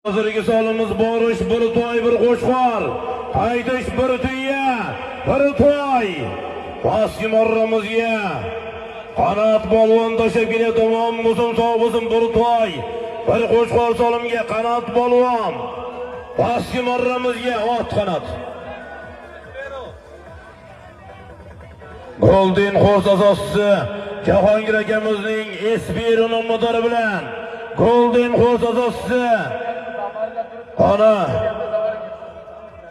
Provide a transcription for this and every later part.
Hozirgi solimiz borish bir toy bir qo'chqor, qaytish bir tuya, bir toy. Pastki marramizga Qanot polvon tashlab kelyapti, omon bo'lsin, sog' bo'lsin bir toy. Bir qo'chqor solimga Qanot polvon. Pastki marramizga ot Qanot. Golden Horse asoschisi Jahongir akamizning Espiro nomidori bilan Golden Horse asoschisi ana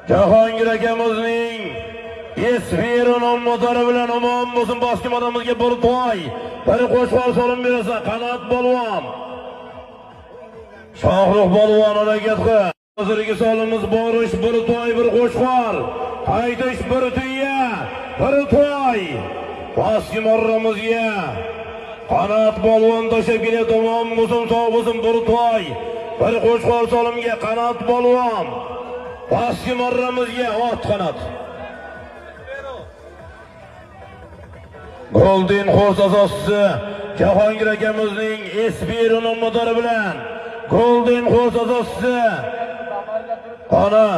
Jahongir akamizning Espiro nomidori bilan omon bo'lsin boshqa odamimizga bir toy, bir qo'chqor solim berasan Qanot polvon. Shohrux polvon harakat qil. Hozirgi solimiz borish bir toy bir qo'chqor, qaytish bir tuya, bir toy. Pastki marramizga Qanot polvon tashlab kelyapti, omon bo'lsin, sog' bo'lsin bir toy. Bir qo'chqor solimga Qanot polvon. Pastki marramizga ot Qanot. Golden Horse asoschisi Jahongir akamizning Espiro nomidori bilan Golden Horse asoschisi ana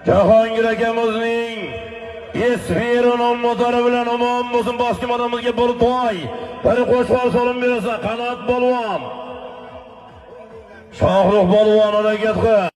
Jahongir akamizning Espiro nomidori bilan omon bo'lsin boshqa odamimizga bir toy, bir qo'chqor solim berasan Qanot polvon. Shohrux polvon harakat qil.